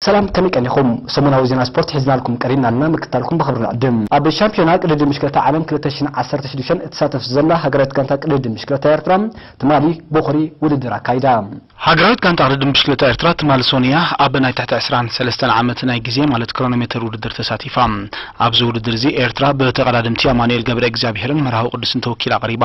ሰላም፣ ከመይ ቀኒኹም? ሰሙናዊ ዜና ስፖርት ሒዝናልኩም ቀሪብና ኣለና፣ ምክታልኩም ብኽብሪ ንዕድም። ኣብ ሻምፒዮና ቅድድም ብሽክለታ ዓለም ክልተ ሽሕን ዓሰርተ ሽዱሽተን እትሳተፍ ዘላ ሃገራዊት ጋንታ ቅድድም ብሽክለታ ኤርትራ ትማሊ ቦኽሪ ውድድር ኣካይዳ። ሃገራዊት ጋንታ ቅድድም ብሽክለታ ኤርትራ ትማሊ ሶንያ ኣብ ናይ ትሕቲ ዕስራን ሰለስተን ዓመት ናይ ግዜ ማለት ክሮኖሜተር ውድድር ተሳቲፋ። ኣብዚ ውድድር እዚ ኤርትራ ብተቐዳደምቲ ኣማኑኤል ገብረ እግዚኣብሔርን መርሃዊ ቅዱስን ተወኪላ ቀሪባ።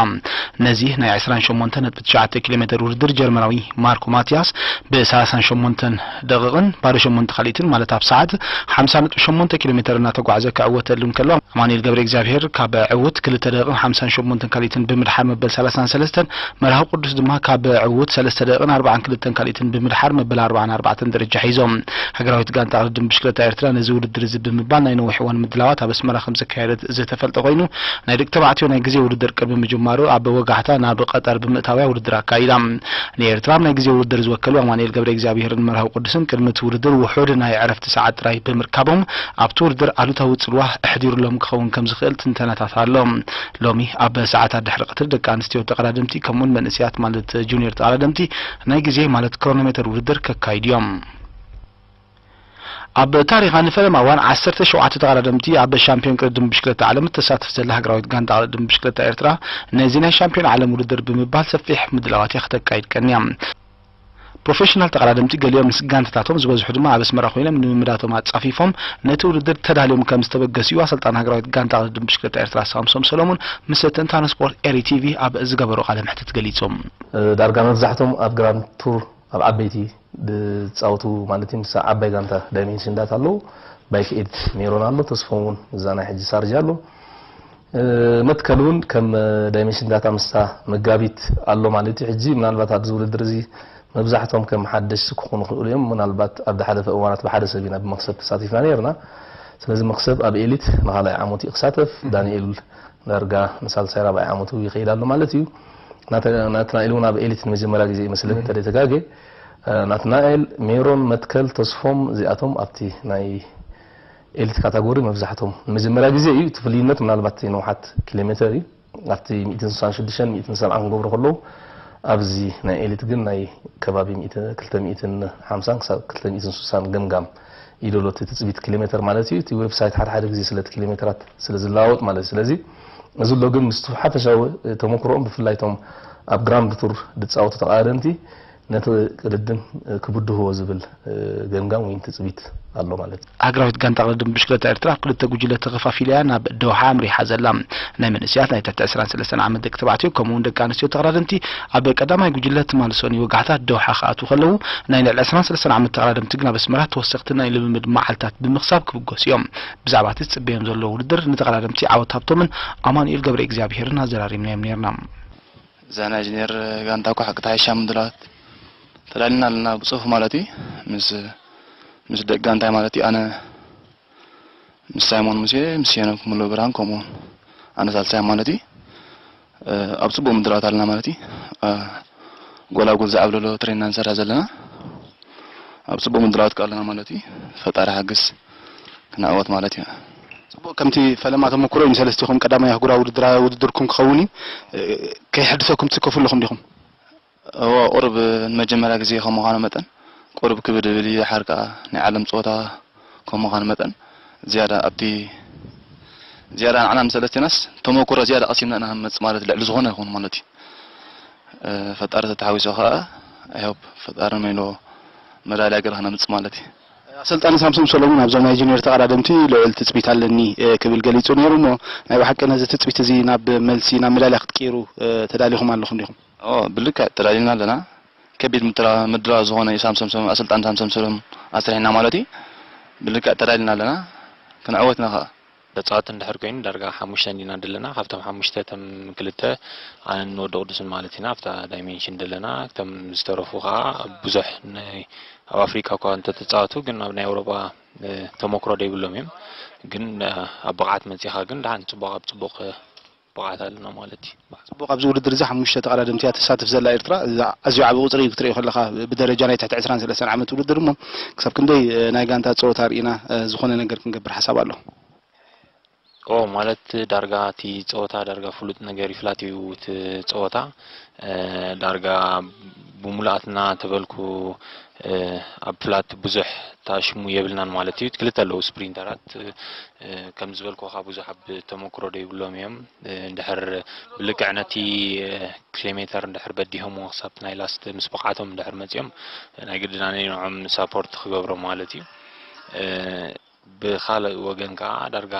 ነዚ ናይ ዕስራን ሸሞንተን ነጥቢ ትሽዓተ ኪሎ ሜተር ውድድር ጀርመናዊ ማርኮ ማቲያስ ብ ሰላሳን ሸሞንተን ደቂቕን ባዶ ሸሞንተ ካልኢትን ማለት ኣብ ሰዓት ሓምሳ ነጥቢ ሸሞንተ ኪሎ ሜተር እናተጓዕዘ ክዕወተሉ እንከሎ ኣማኑኤል ገብረ እግዚኣብሔር ካብ ዕውት ክልተ ደቂቕን ሓምሳን ሸሞንተን ካልኢትን ብምድሓር መበል ሰላሳን ሰለስተን መርሃዊ ቅዱስ ድማ ካብ ዕውት ሰለስተ ደቂቕን ኣርባዓን ክልተን ካልኢትን ብምድሓር መበል ኣርባዓን ኣርባዕተን ደረጃ ሒዞም። ሃገራዊት ጋንታ ቅድድም ብሽክለታ ኤርትራ ነዚ ውድድር እዚ ብምባል ናይ ነዊሕ እዋን ምድላዋት ኣብ ኣስመራ ከም ዘካየደት ዝተፈልጠ ኮይኑ ናይ ደቂ ተባዕትዮ ናይ ግዜ ውድድር ቅድሚ ምጅማሩ ኣብ ወጋሕታ ናብ ቀጠር ብምእታውያ ውድድር ኣካይዳ። ንኤርትራ ኣብ ናይ ግዜ ውድድር ዝወከሉ ኣማኑኤል ገብረ እግዚኣብሔርን መርሃዊ ቅዱስን ቅድሚ እቲ ውድድር ውሑድ ናይ ዕረፍቲ ሰዓት ጥራይ ብምርካቦም ኣብቲ ውድድር ኣሉታዊ ጽልዋ ኣሕዲሩሎም ክኸውን ከም ዝኽእል ትንተናታት ኣሎ። ሎሚ ኣብ ሰዓታት ድሕሪ ቀትሪ ደቂ ኣንስትዮ ተቐዳደምቲ ከምኡውን መንእሰያት ማለት ጁኒየር ተቐዳደምቲ ናይ ግዜ ማለት ክሮኖሜተር ውድድር ከካይዱ እዮም። ኣብ ታሪኻ ንፈለማ እዋን ዓሰርተ ሸውዓተ ተቐዳደምቲ ኣብ ሻምፒዮን ቅድድም ብሽክለታ ዓለም እተሳትፍ ዘላ ሃገራዊት ጋንታ ቅድድም ብሽክለታ ኤርትራ ነዚ ናይ ሻምፒዮን ዓለም ውድድር ብምባል ሰፊሕ ምድላዋት እያ ክተካይድ ቀንያ። ፕሮፌሽናል ተቐዳደምቲ ገሊኦም ምስ ጋንታታቶም ዝበዝሑ ድማ ኣብ ኣስመራ ኮይኖም ልምምዳቶም ኣጻፊፎም ነቲ ውድድር ተዳልዮም ከም ዝተበገሱ እዩ ኣሰልጣን ሃገራዊት ጋንታ ቅድድም ብሽክለታ ኤርትራ ሳምሶም ሰሎሞን ምስ ተንታኒ ስፖርት ኤሪ ቲቪ ኣብ ዝገበሮ ቃለ መሕትት ገሊጹ። ዳርጋ መብዛሕቶም ኣብ ግራንድ ቱር ኣብ ዓበይቲ ዝጻወቱ ማለት እዩ። ምስ ዓባይ ጋንታ ዳይሜንሽን ዳታ ኣለዉ። ባይክ ኤድ ሜሮን ኣሎ፣ ተስፎም እውን እዛ ናይ ሕጂ ሳርጅ ኣሎ። እ፣ መትከል እውን ከም ዳይሜንሽን ዳታ ምስታ መጋቢት ኣሎ ማለት እዩ። ሕጂ ምናልባት ኣብዚ ውድድር እዚ መብዛሕቶም ከም ሓደሽቲ ክኾኑ ይኽእሉ እዮም። ምናልባት ኣብ ዝሓለፈ እዋናት ብሓደ ሰብ ኢና ብመኽሰብ ተሳቲፍና ነይርና። ስለዚ መኽሰብ ኣብ ኤሊት ንኻልኣይ ዓመቱ እዩ ክሳተፍ። ዳንኤል ዳርጋ ንሳልሳይ ራብዓይ ዓመቱ ይኸይድ ኣሎ ማለት እዩ። ናተ-፣ ናትናኤል እውን ኣብ ኤሊት ንመጀመርያ ግዜ ይመስለኒ፣ እንተደይተጋጌ። እ፣ ናትናኤል፣ ሜሮን፣ መትከል፣ ተስፎም እዚኣቶም ኣብቲ ናይ ኤሊት ካታጎሪ መብዛሕቶም ንመጀመርያ ግዜ እዩ። እቲ ፍልይነት ምናልባት እቲ ንውሓት ኪሎ ሜተር እዩ። ኣብቲ ሚእትን ስሳን ሽዱሽተን ሚእትን ሰብዓን ክገብሩ ከለዉ ኣብዚ ናይ ኤሊት ግን ናይ ከባቢ ሚእቲ፣ ክልተ ሚእትን ሓምሳን ክሳብ ክልተ ሚእትን ስሳን ገምጋም እዩ ዘሎ እቲ ትጽቢት ኪሎ ሜተር ማለት እዩ። እቲ ዌብሳይት ሓደ ሓደ ግዜ ስለ እቲ ኪሎ ሜተራት ስለ ዝለዋወጥ ማለት እዩ። ስለዚ እዚ ኣሎ ግን ምስቲ ሓፈሻዊ ተመክሮኦም ብፍላይ እቶም ኣብ ግራንድ ቱር ዝጻወቱ ተቐዳደምቲ ነቲ ቅድድም ክብድህዎ ዝብል ገምጋም ወይ ትጽቢት ኣሎ ማለት እዩ። ሃገራዊት ጋንታ ቅድድም ብሽክለታ ኤርትራ ኣብ ክልተ ጉጅለ ተኸፋፊላ እያ ናብ ዶሓ ኣምሪሓ ዘላ። ናይ መንእሰያት ናይ ትሕቲ ዕስራን ሰለስተን ዓመት ደቂ ተባዕትዮ ከምኡ እውን ደቂ ኣንስትዮ ተቐዳደምቲ ኣብ ቀዳማይ ጉጅለ ትማሊ ሰኑይ ወጋሕታ ዶሓ ክኣትዉ ከለዉ ናይ ልዕሊ ዕስራን ሰለስተን ዓመት ተቐዳደምቲ ግን ኣብ ኣስመራ ተወሰኽቲ ናይ ልምምድ መዓልታት ብምኽሳብ ክብገሱ እዮም። ብዛዕባ እቲ ዝጽበዮም ዘሎ ውድድር ንተቐዳደምቲ ዓወት ሃብቶምን ኣማኑኤል ገብረ እግዚኣብሄርን ኣዘራሪብናዮም ነርና። እዛ ናይ ጅኒየር ጋንታ እኮ ሓቂ ተሓይሻ ምድላት ተላልና ኣለና ብጽፉፍ ማለት እዩ። ምስ፣ ምስ ደቂ ጋንታይ ማለት እዩ። ኣነ ምስ ሳይሞን ሙሴ፣ ምስ ሄኖክ ሙሉ ብርሃን ከምኡውን ኣነ ሳልሳይ ማለት እዩ። እ፣ ኣብ ጽቡቕ ምድላዋት ኣለና ማለት እዩ። እ፣ ጎላጉል ዝዓብለሎ ትሬንና ንሰርሕ ዘለና። ኣብ ጽቡቕ ምድላዋት ከ ኣለና ማለት እዩ። ፈጣሪ ሓግዝ ክንዕወት ማለት እዩ። ጽቡቕ፣ ከምቲ ፈለማ ተመክሮ እዩ፣ ንሰለስቲኹም ቀዳማይ ኣህጉራዊ ውድድራ-፣ ውድድርኩም ክኸውን እዩ። እ፣ ከይሕድሰኩም ትስከፉ ኣለኹም ዲኹም? እወ፣ ቁሩብ ንመጀመርያ ግዜ ከም ምዃኑ መጠን፣ ቁሩብ ክብድ ይብል እዩ። ድሓር ከኣ ናይ ዓለም ጸወታ ከም ምዃኑ መጠን፣ ዝያዳ ኣብቲ፣ ዝያዳ ንዓና ንሰለስቴናስ ተመኩሮ ዝያዳ ቀሲምና ኢና ክንመጽእ ማለት ልዕሊ ዝኾነ ይኹን ማለት እዩ። እ፣ ፈጣሪ ተተሓዊሱ ከኣ፣ I hope ፈጣሪ መይሎ መዳልያ ገይረ ክነምጽእ ማለት እዩ። ኣሰልጣኒ ሳምሶም ሰሎሙን ኣብዞም ናይ ጁኒየር ተቐዳደምቲ ልዑል ትጽቢት ኣለኒ፣ እ፣ ክብል ገሊጹ ነይሩ እሞ፣ ናይ ብሓቂ ነዚ ትጽቢት እዚ ናብ መልሲ፣ ናብ መዳልያ ክትቅይሩ፣ እ፣ ተዳሊኹም ኣለኹም ዲኹም? ኦ፣ ብልክዕ ተዳሊና ኣለና። ከቢድ ምድላ-፣ ምድላው ዝኾነ እዩ ሳምሶም ሰም-፣ ኣሰልጣኒ ሳምሶም ሰሎም ኣስሪሕና ማለት እዩ። ብልክዕ ተዳሊና ኣለና። ክንዕወት ኢና ኸኣ። ተጻወቲ እንድሕር ኮይኑ ዳርጋ ሓሙሽተ እንዲና ደለና። ካብቶም ሓሙሽተ እቶም ክልተ ኣነን ወዲ ቅዱስን ማለት ኢና ኣብታ ዳይሜንሽን ደለና። እቶም ዝተረፉ ኸኣ ብዙሕ ናይ፣ ኣብ ኣፍሪቃ እኳ እንተተጻወቱ ግን ኣብ ናይ ኣውሮጳ፣ እ፣ ተመክሮ ዘይብሎም እዮም። ግን፣ እ፣ ኣብ ብቕዓት መጺኻ ግን ደሓን ጽቡቕ፣ ኣብ ጽቡቕ፣ እ፣ ብቕዓት ኣለና ማለት እዩ። ጽቡቕ፣ ኣብዚ ውድድር እዚ ሓሙሽተ ተቐዳደምቲ እያ ትሳተፍ ዘላ ኤርትራ። እዚ ኣዝዩ ዓቢ ቁጽሪ እዩ ክትርእዮ ከለኻ፣ ብደረጃ ናይ ትሕቲ ዕስራን ሰለስተን ዓመት ውድድር እሞ፣ ክሳብ ክንደይ፣ እ፣ ናይ ጋንታ ጸወታ ርኢና፣ እ፣ ዝኾነ ነገር ክንገብር ሓሳብ ኣሎ? ኦ ማለት ዳርጋ እቲ ጸወታ ዳርጋ ፍሉጥ ነገር እዩ፣ ፍላት እዩ እቲ ጸወታ። እ፣ ዳርጋ ብሙሉኣትና ተበልኩ፣ እ፣ ኣብ ፍላት ብዙሕ ታሽሙ የብልናን ማለት እዩ። ክልተ ኣለዉ ስፕሪንተራት፣ እ፣ ከም ዝበልኩኻ ብዙሕ ኣብ ተመክሮ ዶ ይብሎም እዮም። እ፣ እንድሕር ብልክዕ ነቲ፣ እ፣ ኪሎሜተር እንድሕር በዲሆምዎ ክሳብ ናይ ላስት ምስ ብቕዓቶም እንድሕር መጺኦም፣ ናይ ግድን ኣነ ንዕኦም ሳፖርት ክገብሮም ማለት እዩ። እ፣ ብኻልእ ወገን ከኣ ዳርጋ፣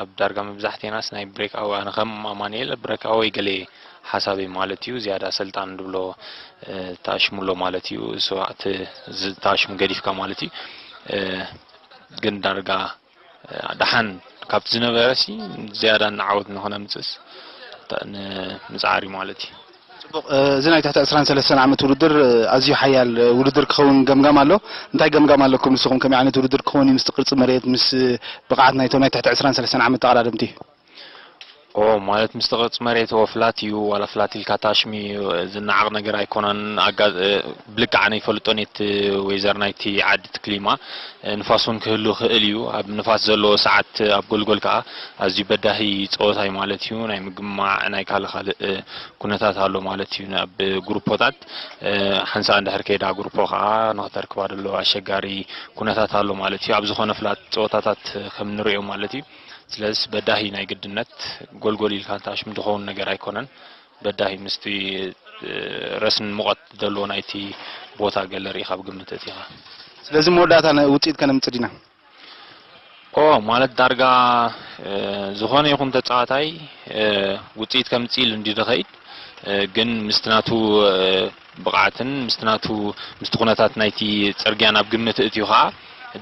ኣብ ዳርጋ መብዛሕቴናስ ናይ ብሬክ ኣወ፣ ኣነ ከም ኣማኑኤል ብሬክ ኣወይ ገለ ሓሳበይ ማለት እዩ፣ ዝያዳ ሰልጣን ድብሎ፣ እ፣ ተኣሽሙ ኣሎ ማለት እዩ። እሱ እቲ ዝተኣሽሙ ገዲፍካ ማለት እዩ። እ፣ ግን ዳርጋ፣ እ፣ ደሓን ካብቲ ዝነበረሲ ዝያዳ ንዓወት ንኸነምጽእስ ተ-፣ ንምጽዓር እዩ ማለት እዩ። ጽቡቕ፣ እ፣ እዚ ናይ ትሕቲ ዕስራን ሰለስተን ዓመት ውድድር፣ እ፣ ኣዝዩ ሓያል፣ እ፣ ውድድር ክኸውን ገምጋም ኣሎ። እንታይ ገምጋም ኣለኩም ንስኹም? ከመይ ዓይነት ውድድር ክኸውን እዩ ምስቲ ቅርጺ መሬት፣ ምስ፣ እ፣ ብቕዓት ናይቶም ናይ ትሕቲ ዕስራን ሰለስተን ዓመት ተቐዳደምቲ? ኦ፣ ማለት ምስቲ ቅርጺ መሬት፣ ኦ፣ ፍላት እዩ፣ ዋላ ፍላት ኢልካ ታሽሚ እዩ፣ ዝነዓቕ ነገር ኣይኮነን። ኣጋ-፣ እ፣ ብልክዕ ኣነ ይፈልጦን እቲ ዌዘር ናይቲ ዓዲ፣ እቲ ክሊማ፣ እ፣ ንፋስ እውን ክህሉ ይኽእል እዩ። ኣብ ንፋስ ዘለዎ ሰዓት ኣብ ጎልጎል ከኣ ኣዝዩ በዳሂ ጸወታ እዩ ማለት እዩ። ናይ ምግማዕ፣ ናይ ካልእ ካልእ፣ እ፣ ኩነታት ኣሎ ማለት እዩ። ናብ ግሩፖታት፣ እ፣ ሓንሳእ እንድሕር ከይዳ ግሩፖ ከኣ ንኽተርክባ ደሎ ኣሸጋሪ ኩነታት ኣሎ ማለት እዩ። ኣብ ዝኾነ ፍላት ጸወታታት ከም ንርእዮ ማለት እዩ። ስለዚ በዳሂ ናይ ግድነት ጎልጎል ኢልካ እንተኣሽሙ ዝኸውን ነገር ኣይኮነን። በዳሂ ምስቲ፣ እ፣ ረስን ሙቐት ዘለዎ ናይቲ ቦታ ገለ ርኢኻ ኣብ ግምት ኣእቲኻ። ስለዚ መወዳእታ ነ-፣ ውጽኢት ከነምጽእ ዲና? ኦ፣ ማለት ዳርጋ፣ እ፣ ዝኾነ ይኹን ተጻዋታይ፣ እ፣ ውጽኢት ከምጽእ ኢሉ እንዲ ዝኸይድ፣ እ፣ ግን ምስቲ ናቱ፣ እ፣ ብቕዓትን ምስቲ ናቱ፣ ምስቲ ኩነታት ናይቲ ጽርግያን ኣብ ግምት እእትዩ ኸኣ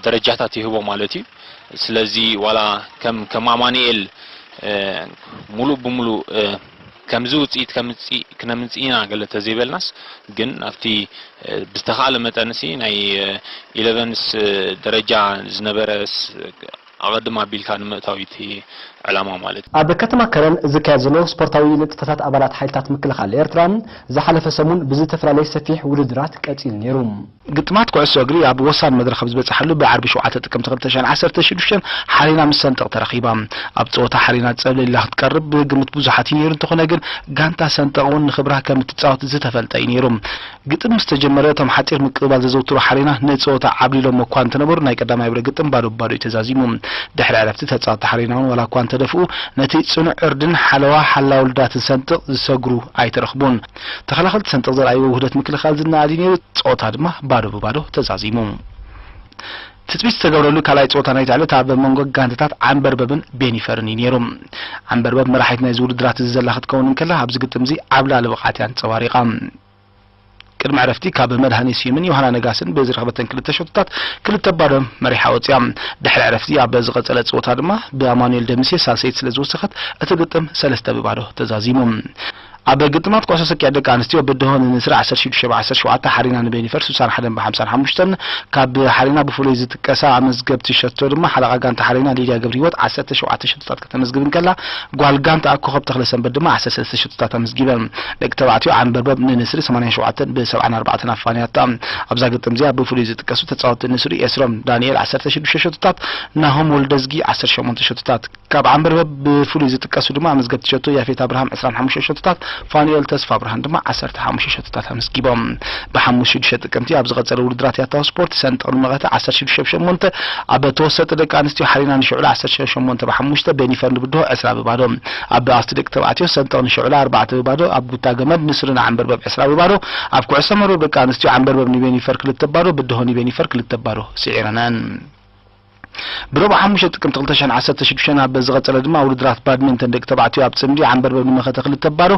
ደረጃታት ይህቦ ማለት እዩ። ስለዚ ዋላ ከም፣ ከም ኣማኑኤል፣ እ፣ ሙሉእ ብሙሉእ፣ እ፣ ከምዚ ውጽኢት ከምጽእ፣ ክነምጽእ ኢና ገለ ተዘይበልናስ፣ ግን ኣብቲ፣ እ፣ ብዝተኻእለ መጠንሲ ናይ፣ እ፣ ኢለቨንስ፣ እ፣ ደረጃ ዝነበረ ስ-፣ ኣቐድም ኣቢልካ ንምእታው እዩ እቲ ዕላማ ማለት እዩ። ኣብ ከተማ ከረን ዝካየድ ዘሎ ስፖርታዊ ንጥፈታት ኣባላት ሓይልታት ምክልኻል ኤርትራን ዝሓለፈ ሰሙን ብዝተፈላለየ ሰፊሕ ውድድራት ቀጺሉ ነይሩ። ግጥማት ኩዕሶ እግሪ ኣብ ወሳኒ መድረኽ ኣብ ዝበጽሓሉ ብዓርቢ ሸውዓተ ጥቅምቲ ክልተ ሽሕን ዓሰርተ ሽዱሽተን ሓሬና ምስ ሰንጠቕ ተረኺባ። ኣብ ጸወታ ሓሬና ጸብለል ኢላ ክትቀርብ ብግምት ብዙሓት እዩ ነይሩ፣ እንተኾነ ግን ጋንታ ሰንጠቕ እውን ንኽብራ ከም እትጻወት ዝተፈልጠ እዩ ነይሩ። ግጥም ምስ ተጀመረ እቶም ሓጺር ምቅብባል ዘዘውትሩ ሓሬና ንጸወታ ዓብሊሎም እኳ እንተነበሩ ናይ ቀዳማይ ብረ ግጥም ባዶ ብባዶ እዩ ተዛዚሙ። ድሕሪ ዕረፍቲ ተጻወትቲ ሓሬና እውን ዋላ እኳ እንተደፍኡ ነቲ ጽኑዕ ዕርድን ሓለዋ ሓላውልዳትን ሰንጥቕ ዝሰግሩ ኣይተረኽቡን። ተኸላኸልቲ ሰንጥቕ ዘርኣይዎ ውህደት ምክልኻል ዝነኣድ እዩ ነይሩ። ጸወታ ድማ ባዶ ብባዶ ተዛዚሙ። ትጽቢት ዝተገብረሉ ካልኣይ ጸወታ ናይታ ዕለት ኣብ መንጎ ጋንታታት ዓንበርበብን ቤኒፈርን እዩ ነይሩ። ዓንበርበብ መራሒት ናይዚ ውድድራት እዚ ዘላ ክትከውን እንከላ ኣብዚ ግጥም እዚ ዓብላሊ ብቕዓት እያ ኣንጸባሪቓ። ቅድሚ ዕረፍቲ ካብ መድሃኔ ስዩምን ዮሃና ነጋስን ብዝረኸበተን ክልተ ሸቶታት ክልተ ባዶ መሪሓ ወፂኣ። ድሕሪ ዕረፍቲ ኣብ ዝቐጸለ ጸወታ ድማ ብኣማኑኤል ደምሴ ሳልሰይቲ ስለ ዝወሰኸት እቲ ግጥም ሰለስተ ብባዶ ተዛዚሙ። ኣብ ግጥማት ኩዕሶ ሰኪዐት ደቂ ኣንስትዮ ብድሆ ንንስሪ ዓሰርተ ሽዱሽተ ብ ዓሰርተ ሸውዓተ፣ ሓሪና ንቤኒፈር ሱሳን ሓደን ብ ሓምሳን ሓሙሽተን፣ ካብ ሓሪና ብፍሉይ ዝጥቀሳ ኣመዝገብቲ ሸቶ ድማ ሓለቓ ጋንታ ሓሪና ሊድያ ገብረህይወት ዓሰርተ ሸውዓተ ሸቶታት ከተመዝግብ እንከላ፣ ጓል ጋንታ ኮኸብ ተኽለሰንበት ድማ ዓሰርተ ሰለስተ ሸቶታት ኣመዝጊበን። ደቂ ተባዕትዮ ዓንበርበብ ንንስሪ ሰማንያን ሸውዓተን ብ ሰብዓን ኣርባዕተን ኣፋንያታ። ኣብዛ ግጥም እዚኣ ብፍሉይ ዝጥቀሱ ተጻወትቲ ንስሪ ኤስሮም ዳንኤል ዓሰርተ ሽዱሽተ ሸቶታት፣ ናሆም ወልደዝጊ ዓሰርተ ሸሞንተ ሸቶታት። ካብ ዓንበርበብ ብፍሉይ ዝጥቀሱ ድማ ኣመዝገብቲ ሸቶ ያፌት ኣብርሃም ዕስራን ሓሙሽተ ሸቶታት፣ ፋኑኤል ተስፋብርሃን ድማ ዓሰርተ ሓሙሽተ ሸቶታት ኣመዝጊቦም። ብሓሙስ ሽዱሽተ ጥቅምቲ ኣብ ዝቐጸለ ውድድራት ያታዊ ስፖርት ሰንጠቕ ንመኸተ ዓሰርተ ሽዱሽተ ብ ሸሞንተ፣ ኣብ ተወሰጠ ደቂ ኣንስትዮ ሓሪና ንሽዕሉ ዓሰርተ ሸሞንተ ብ ሓሙሽተ፣ ቤኒፈር ንብድሆ ዕስራ ብ ባዶ። ኣብ ብኣስቲ ደቂ ተባዕትዮ ሰንጠቕ ንሽዕሉ ኣርባዕተ ብ ባዶ፣ ኣብ ጉታ ገመድ ንስሪ ንዓንበርበብ ዕስራ ብ ባዶ፣ ኣብ ኩዕሶ መርበብ ደቂ ኣንስትዮ ዓንበርበብ ንቤኒፈር ክልተ ብ ባዶ፣ ብድሆ ንቤኒፈር ክልተ ብ ባዶ ስዒረነን። ብረቡዕ ሓሙሽተ ጥቅምቲ ክልተ ሽሕን ዓሰርተ ሽዱሽተን ኣብ ዝቐጸለ ድማ ውድድራት ባድሚንተን ደቂ ተባዕትዮ ኣብ ጽምዲ ዓንበርበብ ንመኸተ ክልተ ብ ባዶ፣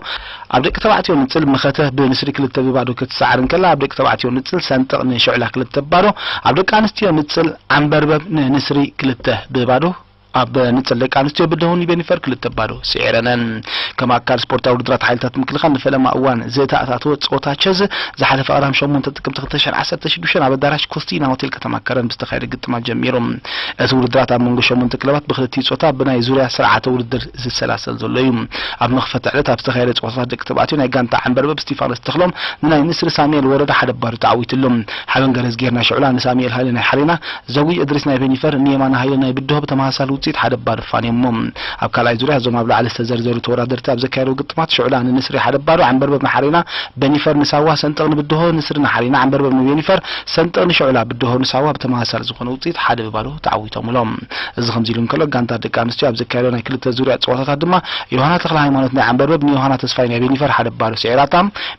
ኣብ ደቂ ተባዕትዮ ንጽል መኸተ ብንስሪ ክልተ ብ ባዶ ክትሰዓር እንከላ፣ ኣብ ደቂ ተባዕትዮ ንጽል ሰንጠቕ ንሽዕላ ክልተ ብ ባዶ፣ ኣብ ደቂ ኣንስትዮ ንጽል ዓንበርበብ ንንስሪ ክልተ ብ ባዶ፣ ኣብ ንጽል ደቂ ኣንስትዮ ብድሆ ንቤኒፈር ክልተ ብ ባዶ ስዒረነን። ከም ኣካል ስፖርታዊ ውድድራት ሓይልታት ምክልኻል ንፈለማ እዋን ዝተኣታተወ ጸወታ ቸዝ ዝሓለፈ ቀዳም ሸሞንተ ጥቅምቲ ክልተ ሽሕን ዓሰርተ ሽዱሽተን ኣብ ኣዳራሽ ኮስቲና ሆቴል ከተማ ከረን ብዝተኻየደ ግጥማት ጀሚሩ። እቲ ውድድራት ኣብ መንጎ ሸሞንተ ክለባት ብክልቲኡ ጾታ ብናይ ዙርያ ስርዓተ ውድድር ዝሰላሰል ዘሎ እዩ። ኣብ መኽፈቲ ዕለት ኣብ ዝተኻየደ ጸወታታት ደቂ ተባዕትዮ ናይ ጋንታ ዓንበርበብ ስቲፋኖስ ተኽሎም ንናይ ንስሪ ሳሙኤል ወረዳ ሓደ ባዶ ተዓዊትሉ። ሓበን ገረዝጌር ናይ ሽዕላ ንሳሙኤል ሃይለ ናይ ሓሪና፣ ዘጉይ እድሪስ ናይ ቤኒፈር ንየማነ ሃይለ ናይ ብድሆ ብተመሳሳሊ ውፅኢት ሓደ ባዶ ፋንዮሞ። ኣብ ካልኣይ ዙርያ እዞም ኣብ ላዕሊ ዝተዘርዘሩ ተወዳደርቲ ኣብ ዘካየደው ግጥማት ሽዑላ ንንስሪ ሓደ ባዶ፣ ዓንበርበብ ንሓሬና፣ በኒፈር ንሳዋ፣ ሰንጠቕ ንብድሆ፣ ንስሪ ንሓሬና፣ ዓንበርበብ ንቤኒፈር፣ ሰንጠቕ ንሽዑላ፣ ብድሆ ንሳዋ ብተመሳሳሊ ዝኾነ ውፅኢት ሓደ ብባዶ ተዓዊቶምሎም። እዚ ከምዚ ኢሉ እንከሎ፣ ጋንታ ደቂ ኣንስትዮ ኣብ ዘካየደው ናይ ክልተ ዙርያ ፀዋታታት ድማ ዮሃና ተኽለ ሃይማኖት ናይ ዓንበርበብ ንዮሃና ተስፋይ ናይ ቤኒፈር ሓደ ብባዶ ስዒራታ።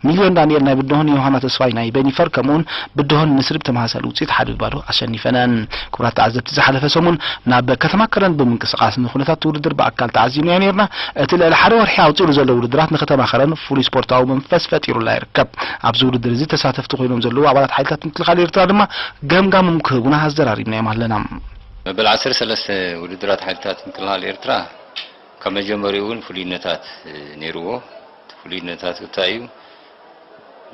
ሚልዮን ዳንኤል ናይ ብድሆን ዮሃና ተስፋይ ናይ ቤኒፈር ከምኡውን ብድሆን ንስሪ ብተመሳሳሊ ውፅኢት ሓደ ብባዶ ኣሸኒፈነን። ክቡራት ተዓዘብቲ፣ ዝሓለፈ ሰሙን ናብ ከተማ ከረን ብምንቅስቓስ ንኩነታት ውድድር ብኣካል ተዓዚብናዮ ነይርና። እቲ ልዕሊ ሓደ ወርሒ ኣውፂሉ ዘሎ ውድድራት ንከተማ ከረን ፍሉይ ስፖርታዊ መንፈስ ፈጢሩላ ይርከብ። ኣብዚ ውድድር እዚ ተሳተፍቲ ኮይኖም ዘለዉ ኣባላት ሓይልታት ምክልኻል ኤርትራ ድማ ገምጋሞም ክህቡና ኣዘራሪብናዮም ኣለና። መበል ዓሰርተ ሰለስተ ውድድራት ሓይልታት ምክልኻል ኤርትራ ካብ መጀመሪኡ እውን ፍሉይነታት ነይርዎ። እቲ ፍሉይነታት እንታይ እዩ?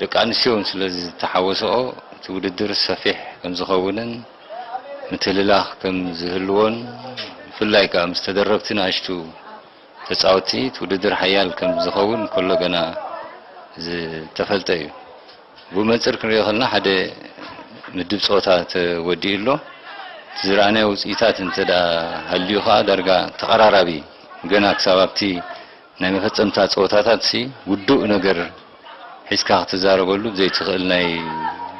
ደቂ ኣንስትዮ እውን ስለ ዝተሓወስኦ እቲ ውድድር ሰፊሕ ከም ዝኸውንን ምትህልላኽ ከም ዝህልዎን፣ ብፍላይ ከኣ ምስ ተደረብቲ ንኣሽቱ ተጻወትቲ እቲ ውድድር ሓያል ከም ዝኸውን ከሎ ገና ዝተፈልጠ እዩ። ብመንጽር ክንሪኦ ከለና ሓደ ምድብ ጸወታ ተወዲኡ ኣሎ። እቲ ዝረኣናዮ ውጽኢታት እንተ ደኣ ሃልዩ ከኣ ዳርጋ ተቐራራቢ፣ ገና ክሳብ ኣብቲ ናይ መፈጸምታ ጸወታታትሲ ውዱእ ነገር ሒዝካ ክትዛረበሉ ዘይትኽእል፣ ናይ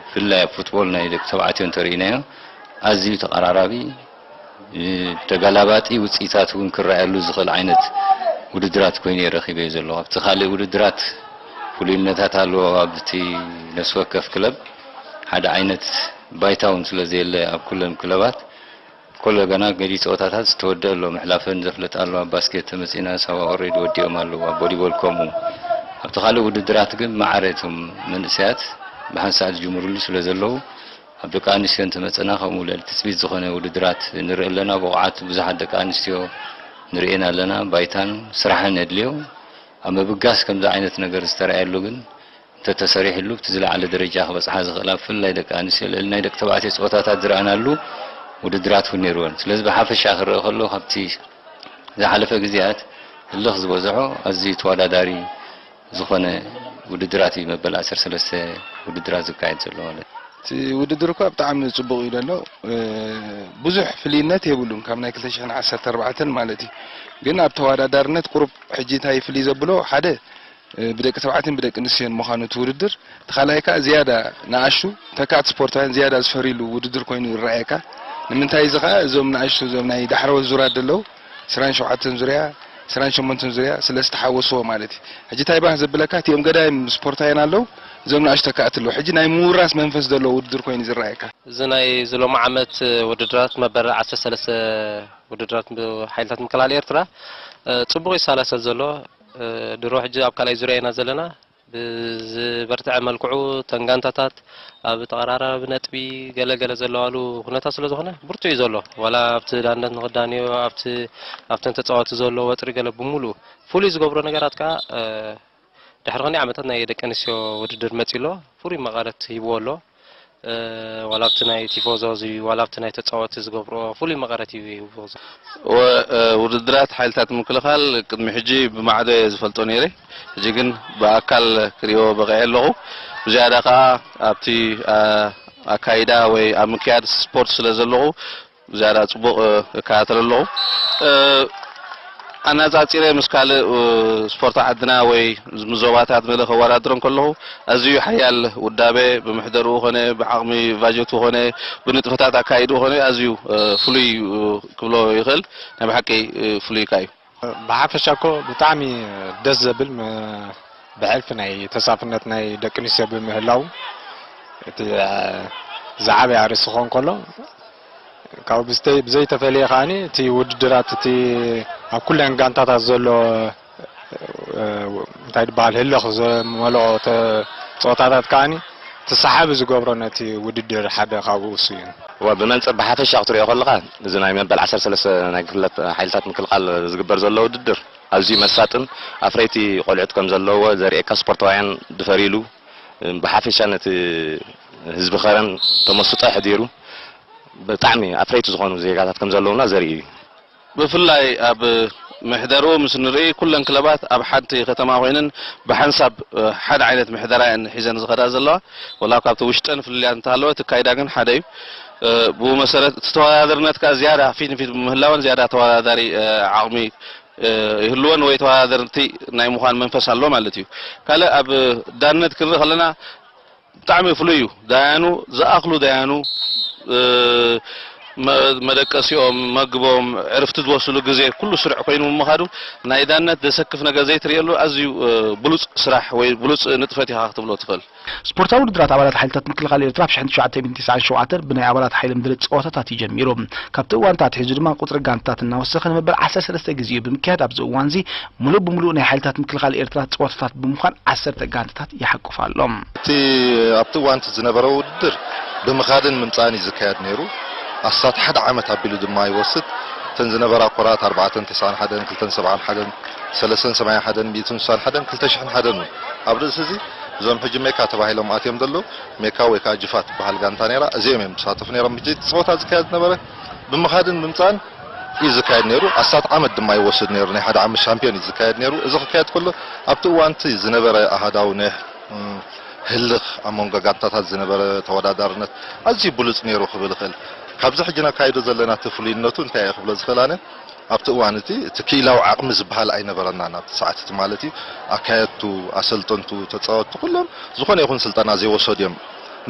ብፍላይ ኣብ ፉትቦል ናይ ደቂ ተባዕትዮ እንተርኢናዮ ኣዝዩ ተቐራራቢ፣ ተጋላባጢ ውጽኢታት እውን ክረኣየሉ ዝኽእል ዓይነት ውድድራት ኮይኑ እየ ረኺበዮ ዘለኹ። ኣብቲ ካልእ ውድድራት ፍሉይነታት ኣለዎ። ኣብቲ ነፍሲ ወከፍ ክለብ ሓደ ዓይነት ባይታ እውን ስለ ዘየለ ኣብ ኩለን ክለባት ኮሎ ገና ገሊ ጸወታታት ዝተወደአ ኣሎ። ምሕላፈን ዘፍለጥ ኣሎ። ኣብ ባስኬት ተመጺና ሳዋ ኦሬዲ ወዲኦም ኣለዉ። ኣብ ቮሊቦል ከምኡ። ኣብቲ ካልእ ውድድራት ግን ማዕረ እቶም መንእሰያት ብሓንሳእ ዝጅምርሉ ስለ ዘለዉ ኣብ ደቂ ኣንስትዮ እንተመጸና ከምኡ ልዕሊ ትጽቢት ዝኾነ ውድድራት ንርኢ ኣለና። ብቑዓት ብዙሓት ደቂ ኣንስትዮ ንርእየን ኣለና። ባይታን ስራሕን የድልዮ። ኣብ ምብጋስ ከምዚ ዓይነት ነገር ዝተረኣየሉ ግን እንተተሰሪሕሉ ብቲ ዝለዓለ ደረጃ ክበጽሓ ዝኽእላ ብፍላይ ደቂ ኣንስትዮ ልዕሊ ናይ ደቂ ተባዕትዮ ጸወታታት ዝረኣናሉ ውድድራት እውን ነይርወን። ስለዚ ብሓፈሻ ክረአ ከሎ ካብቲ ዝሓለፈ ግዜያት ህልኽ ዝበዝሖ ኣዝዩ ተወዳዳሪ ዝኾነ ውድድራት እዩ መበል ዓሰርተ ሰለስተ ውድድራት ዝካየድ ዘሎ ማለት እዩ። እቲ ውድድር እኳ ብጣዕሚ ጽቡቕ እዩ ዘሎ። እ፣ ብዙሕ ፍልይነት የብሉን ካብ ናይ ክልተ ሽሕን ዓሰርተ ኣርባዕተን ማለት እዩ። ግን ኣብ ተወዳዳርነት ቁሩብ ሕጂ እንታይ ፍልይ ዘብሎ ሓደ እ፣ ብደቂ ተባዕትዮን ብደቂ ኣንስትዮን ምዃኑ እቲ ውድድር፣ እቲ ካልኣይ ከኣ ዝያዳ ንኣሽቱ ተካእቲ ስፖርታውያን ዝያዳ ዝፈርይሉ ውድድር ኮይኑ ይረኣየካ። ንምንታይ እዚ ከኣ እዞም ንኣሽቱ እዞም ናይ ዳሕረዎት ዙራት ዘለዉ ዕስራን ሸውዓተን ዙርያ፣ ዕስራን ሸሞንተን ዙርያ ስለ ዝተሓወስዎ ማለት እዩ። ሕጂ እንታይ ባህ ዘብለካ እቲኦም ገዳይም ስፖርታውያን ኣለዉ፣ እዞም ንኣሽቱ ተካእቲ ኣለዉ። ሕጂ ናይ ምውራስ መንፈስ ዘለዎ ውድድር ኮይኑ እዩ ዝረኣየካ። እዚ ናይ እዚ ሎሚ ዓመት ውድድራት መበል ዓሰርተ ሰለስተ ውድድራት ሓይልታት ምክልኻል ኤርትራ፣ እ፣ ጽቡቕ ይሳላሰል ዘሎ። እ፣ ድሮ ሕጂ ኣብ ካልኣይ ዙርያ ኢና ዘለና። ብዝበርትዐ መልክዑ እተን ጋንታታት ኣብ ተቐራራቢ ነጥቢ ገለ ገለ ዘለዋሉ ኩነታት ስለ ዝኾነ ብርቱዕ እዩ ዘሎ። ዋላ ኣብቲ ዳንደት ንኽዳንዮ ኣብቲ ኣብተን ተጻወቲ ዘሎ ወጥሪ ገለ ብምሉእ ፍሉይ ዝገብሮ ነገራት ከኣ፣ እ፣ ድሕሪ ክንደይ ዓመታት ናይ ደቂ ኣንስትዮ ውድድር መጺኡ ኣሎ። ፍሉይ መቐረት ሂብዎ ኣሎ። እ፣ ዋላ ኣብቲ ናይ ቲፎዞ እዚ፣ ዋላ ኣብቲ ናይ ተጻወቲ ዝገብርኦ ፍሉይ መቐረት እዩ ሂብዎ ዘሎ። ወ-፣ እ፣ ውድድራት ሓይልታት ምክልኻል ቅድሚ ሕጂ ብማዕዶ እየ ዝፈልጦ ነይረ። ሕጂ ግን ብኣካል ክርእዮ በቒዐ ኣለኹ። ብዝያዳ ከኣ ኣብቲ፣ እ፣ ኣካይዳ ወይ ኣብ ምክያድ ስፖርት ስለ ዘለኹ ዝያዳ ጽቡቕ፣ እ፣ እከታተሎ ኣለኹ። እ፣ ኣነጻጺረ ምስ ካልእ፣ እ፣ ስፖርት ዓድና ወይ ምስ ዞባታት መለ ከወዳድሮ እንከለኹ ኣዝዩ ሓያል ውዳበ ብምሕደርኡ ኾነ ብዓቕሚ ባጀቱ ኾነ ብንጥፈታት ኣካይድኡ ኾነ ኣዝዩ፣ እ፣ ፍሉይ፣ እ፣ ክብሎ ይኽእል። ናይ ብሓቂ፣ እ፣ ፍሉይ እካ እዩ። ብሓፈሻ እኮ ብጣዕሚ ደስ ዘብል መ-፣ ብሕልፊ ናይ ተሳፍነት ናይ ደቂ ኣንስትዮ ብምህላው እቲ፣ እ፣ ዝዓበየ ኣርእስቲ ክኸውን ከሎ ካብኡ ብዝተ-፣ ብዘይተፈለየ ከኣኒ እቲ ውድድራት እቲ ኣብ ኩለን ጋንታታት ዘሎ፣ እ፣ እንታይ ድበሃል ህልኽ ዘመልኦ ተ-፣ ጸወታታት ከኣኒ እቲ ሰሓቢ ዝገብሮ ነቲ ውድድር ሓደ ካብኡ እሱ እዩ። እወ፣ ብመንጽር ብሓፈሻ ክትሪኦ ከለኻ፣ እዚ ናይ መበል ዓሰርተ ሰለስተ ናይ ክፍለት ሓይልታት ምክልኻል ዝግበር ዘሎ ውድድር፣ ኣዝዩ መሳጥን ኣፍረይቲ ቆልዑት ከም ዘለውዎ ዘርእየካ፣ ስፖርታውያን ድፈር ኢሉ፣ ብሓፈሻ ነቲ ህዝቢ ከረን ተመስጦ ኣሕዲሩ፣ ብጣዕሚ ኣፍረይቲ ዝኾኑ ዜጋታት ከም ዘለውና ዘርኢ እዩ። ብፍላይ ኣብ መሕደርኡ ምስ ንርኢ፣ ኩለን ክለባት ኣብ ሓንቲ ከተማ ኮይነን ብሓንሳብ፣ እ፣ ሓደ ዓይነት ምሕደራ እየን ሒዘን ዝኸዳ ዘለዋ። ወላ ካብቲ ውሽጠን ፍልልያት እንተሃለወ፣ እቲ ኣካይዳ ግን ሓደ እዩ። ብኡ መሰረት እቲ ተወዳዳርነት ከኣ ዝያዳ ፊት ንፊት ብምህላወን ዝያዳ ተወዳዳሪ ዓቕሚ ይህልወን ወይ ተወዳደርቲ ናይ ምዃን መንፈስ ኣሎ ማለት እዩ። ካልእ ኣብ ዳነት ክንርኢ ከለና ብጣዕሚ ፍሉይ እዩ። ዳያኑ ዝኣኽሉ ዳያኑ መደቀሲኦም፣ መግቦም፣ ዕርፍቲ ዝወስሉ ግዜ ኩሉ ስሩዕ ኮይኑ ምምኻዱ ናይ ዳነት ዘሰክፍ ነገር ዘይትርእየሉ ኣዝዩ ብሉጽ ስራሕ ወይ ብሉጽ ንጥፈት ኢኻ ክትብሎ ትኽእል። ስፖርታዊ ውድድራት ኣባላት ሓይልታት ምክልኻል ኤርትራ ኣብ ሽሕን ትሽዓተ ሚእትን ተስዓን ሸውዓተን ብናይ ኣባላት ሓይሊ ምድሪ ጸወታታት እዩ ጀሚሩ። ካብቲ እዋን ኣትሒዙ ድማ ቁጽሪ ጋንታታት እናወሰኸ ንመበል ዓሰርተ ሰለስተ ግዜ እዩ ብምክያድ ኣብዚ እዋንዚ ምሉእ ብምሉእ ናይ ሓይልታት ምክልኻል ኤርትራ ጸወታታት ብምዃን ዓሰርተ ጋንታታት ይሓቁፍ ኣሎ። እቲ ኣብቲ እዋን እቲ ዝነበረ ውድድር ብምኻድን ምምጻእን እዩ ዝካየድ ነይሩ። ኣስታት ሓደ ዓመት ኣቢሉ ድማ ይወስድ። እተን ዝነበራ ኮራት ኣርባዕተን ተስዓን ሓደን፣ ክልተን ሰብዓን ሓደን፣ ሰለስተን ሰማንያን ሓደን፣ ሚእትን ስሳን ሓደን፣ ክልተ ሽሕን ሓደን እውን ኣብ ርእሲ እዚ እዞም ሕጂ ሜካ ተባሂሎም ኣትዮም ዘለዉ ሜካ ወይ ከዓ ጅፋ ትበሃል ጋንታ ነይራ። እዚኦም እዮም ዝሳተፉ ነይሮም። ሕጂ እቲ ፀወታ ዝካየድ ዝነበረ ብምኻድን ብምምፃእን እዩ ዝካየድ ነይሩ። ኣስታት ዓመት ድማ ይወስድ ነይሩ። ናይ ሓደ ዓመት ሻምፒዮን እዩ ዝካየድ ነይሩ። እዚ ክካየድ ከሎ ኣብቲ እዋን እቲ ዝነበረ ኣሃዳዊ ኒሕ፣ እም፣ ህልኽ ኣብ መንጎ ጋንታታት ዝነበረ ተወዳዳርነት ኣዝዩ ብሉፅ ነይሩ ክብል እኽእል። ካብዚ ሕጂ ነካይዶ ዘለና እቲ ፍሉይነቱ እንታይ እየ ክብሎ ዝኽእል ኣነ፣ ኣብቲ እዋን እቲ፣ እቲ ክኢላዊ ዓቕሚ ዝበሃል ኣይነበረናን ኣብቲ ሰዓት እቲ ማለት እዩ። ኣካየድቱ፣ ኣሰልጠንቱ፣ ተፃወትቱ ኩሎም ዝኾነ ይኹን ስልጠና ዘይወሰዱ እዮም።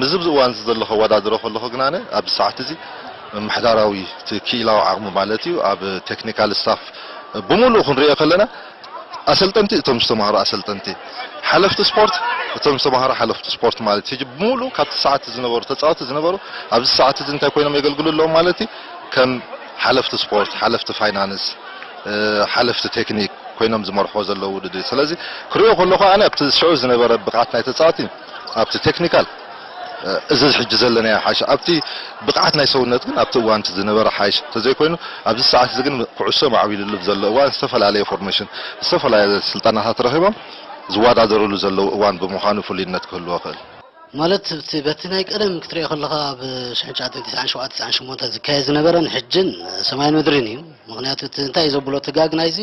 ምስዚ ኣብዚ እዋን እዚ ዘሎ ከወዳድሮ ከለኹ ግን ኣነ ኣብዚ ሰዓት እዚ ምምሕዳራዊ እቲ ክኢላዊ ዓቕሚ ማለት እዩ ኣብ ቴክኒካል ስታፍ ብምሉእ ክንሪኦ ከለና ኣሰልጠንቲ እቶም ዝተማሃሩ ኣሰልጠንቲ፣ ሓለፍቲ ስፖርት እቶም ዝተማሃሩ ሓለፍቲ ስፖርት ማለት እዩ። ሕጂ ብምሉእ ካብቲ ሰዓት ዝነበሩ ተፃወቲ ዝነበሩ ኣብዚ ሰዓት እዚ እንታይ ኮይኖም የገልግሉ ኣለዉ ማለት እዩ? ከም ሓለፍቲ ስፖርት፣ ሓለፍቲ ፋይናንስ፣ እ፣ ሓለፍቲ ቴክኒክ ኮይኖም ዝመርሕዎ ዘለዉ ውድድር እዩ። ስለዚ ክሪኦ ከለኹ ኣነ ኣብቲ ሽዑ ዝነበረ ብቕዓት ናይ ተፃወቲ ኣብቲ ቴክኒካል፣ እ፣ እዚ ሕጂ ዘለናዮ ሓይሽ ኣብቲ ብቕዓት ናይ ሰውነት ግን ኣብቲ እዋን እቲ ዝነበረ ሓይሽ እንተዘይኮይኑ ኣብዚ ሰዓት እዚ ግን ኩዕሶ ማዕቢልሉ ዘሎ እዋን ዝተፈላለየ ፎርሜሽን ዝተፈላለየ ስልጠናታት ረኺቦም ዝወዳደርሉ ዘለዉ እዋን ብምዃኑ ፍሉይነት ክህልዎ ይኽእል። ማለት እቲ በቲ ናይ ቀደም ክትሪኦ ከለኻ ኣብ ሽሕን ትሽዓተ ሚእትን ተስዓን ሸውዓተን ተስዓን ሸሞንተን ዝካየድ ዝነበረን ሕጅን ሰማይን ምድርን እዩ። ምኽንያቱ እቲ እንታይ እዩ ዘብሎ እቲ ጋግ ናይዚ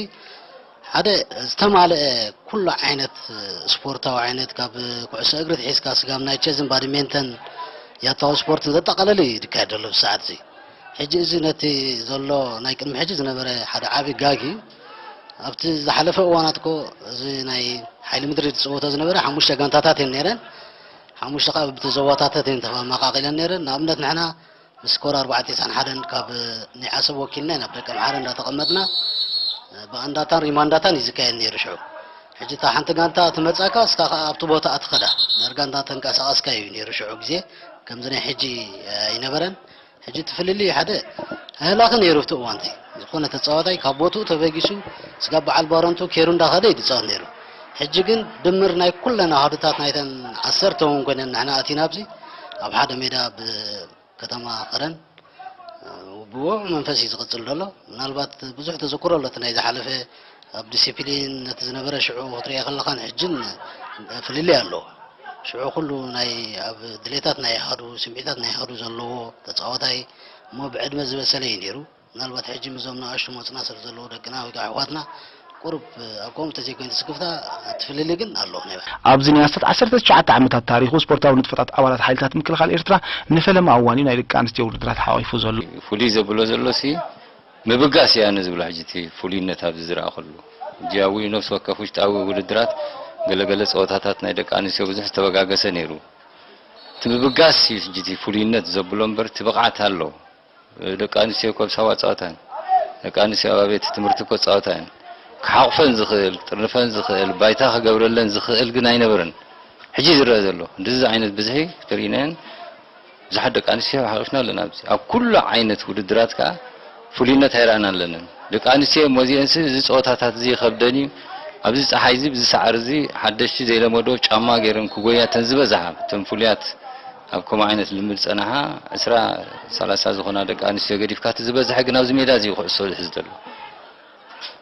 ሓደ ዝተማልአ ኩሉ ዓይነት ስፖርታዊ ዓይነት ካብ ኩዕሶ እግሪ ትሒዝካ ስጋብ ናይ ቸዝን ባድሜንተን ያታዊ ስፖርትን ዘጠቓለለ እዩ ዝካየድ ዘሎ ብሰዓት እዚ። ሕጂ እዚ ነቲ ዘሎ ናይ ቅድሚ ሕጂ ዝነበረ ሓደ ዓቢ ጋግ እዩ። ኣብቲ ዝሓለፈ እዋናት እኮ እዚ ናይ ሓይሊ ምድሪ ዝጽወቶ ዝነበረ ሓሙሽተ ጋንታታት እየን ነይረን። ሓሙሽተ ካብ ብተዘዋታተት እየን ተመቃቂለን ነይረን። ንኣብነት ንሕና ምስ ኮር ኣርባዕተ ተስዓን ሓደን ካብ ናይ ዓሰብ ወኪልና ኢና ኣብ ደቀ ምሓረ እንዳተቐመጥና ብኣንዳታን ሪማንዳታን እዩ ዝካየድ ነይሩ ሽዑ። ሕጂ እታ ሓንቲ ጋንታ ትመጻካ እስካ ከኣ ኣብቲ ቦታ ኣትኸዳ ዳርጋ እንዳተንቀሳቐስካ እዩ ነይሩ ሽዑ ግዜ ከምዚ ናይ ሕጂ ኣይነበረን። ሕጂ እቲ ፍልልይ ሓደ ኣህላኺ ነይሩ ኣብቲ እዋንቲ ዝኾነ ተጻዋታይ ካብ ቦትኡ ተበጊሱ ስጋብ በዓል ባረንቱ ኬሩ እንዳኸደ እዩ ዝጻወት ነይሩ። ሕጂ ግን ድምር ናይ ኩለን ኣሃዱታት ናይተን ዓሰርተ እውን ኮይነን ንሕና ኣቲና ኣብዚ ኣብ ሓደ ሜዳ ብ ከተማ ከረን ብውዕ መንፈስ እዩ ዝቕጽል ዘሎ። ምናልባት ብዙሕ ተዘክሮ ኣሎ እቲ ናይ ዝሓለፈ ኣብ ዲሲፕሊን ነቲ ዝነበረ ሽዑ ክትሪኦ ከለኻን ሕጅን ፍልልይ ኣለዎ። ሽዑ ኩሉ ናይ ኣብ ድሌታት ናይ ኣሃዱ ስምዒታት ናይ ኣሃዱ ዘለዎ ተጻዋታይ እሞ ብዕድመ ዝበሰለ እዩ ነይሩ። ምናልባት ሕጂ ምዞም ንኣሽቱ መፅና ስለ ዘለዉ ደቅና ወይ ከዓ ኣሕዋትና ቁሩብ ኣብ ከምኡ ተዘይኮይኑ ስክፍታ እቲ ፍልልይ ግን ኣሎ ናይ ባዕሉ። ኣብዚ ናይ ኣስታት ዓሰርተ ትሽዓተ ዓመታት ታሪኹ ስፖርታዊ ንጥፈታት ኣባላት ሓይልታት ምክልኻል ኤርትራ ንፈለማ እዋን እዩ ናይ ደቂ ኣንስትዮ ውድድራት ሓቒፉ ዘሎ። ፍሉይ ዘብሎ ዘሎ ሲ ምብጋስ እያ ንዝብሎ ሕጂ እቲ ፍሉይነት ኣብዚ ዝረኣኹሉ። ሕጂ ኣብኡ ነፍሲ ወከፍ ውሽጣዊ ውድድራት ገለገለ ፀወታታት ናይ ደቂ ኣንስትዮ ብዙሕ ዝተበጋገሰ ነይሩ። እቲ ምብጋስ እዩ ሕጂ እቲ ፍሉይነት ዘብሎ እምበር እቲ ብቕዓት ኣሎ። ደቂ ኣንስትዮ እኮ ኣብ ሳዋ ጻወታ እየን። ደቂ ኣንስትዮ ኣብ ቤት ትምህርቲ እኮ ጻወታ እየን። ክሓቑፈን ዝኽእል፣ ክጥርንፈን ዝኽእል፣ ባይታ ክገብረለን ዝኽእል ግን ኣይነበረን። ሕጂ ዝረአ ዘሎ እንደዚ ዓይነት ብዝሒ ተሪእናየን ብዙሓት ደቂ ኣንስትዮ ሓቒፍና ኣለና። ኣብዚ ኣብ ኩሉ ዓይነት ውድድራት ከኣ ፍሉይነት ኣይረኣና ኣለንን። ደቂ ኣንስትዮ እሞ እዚአንስ እዚ ጸወታታት እዚ ይኸብደን እዩ፣ ኣብዚ ጸሓይ እዚ፣ ብዚ ሰዓሪ እዚ ሓደሽቲ ዘይለመዶ ጫማ ገይረን ክጎያ እተን ዝበዝሓ፣ እተን ፍሉያት ኣብ ከምኡ ዓይነት ልምድ ዝጸንሓ ዕስራ ሰላሳ ዝኾና ደቂ ኣንስትዮ ገዲፍካ፣ እቲ ዝበዝሐ ግን ኣብዚ ሜዳ እዚ እዩ ኩዕሶ ዝሕዝ ዘሎ።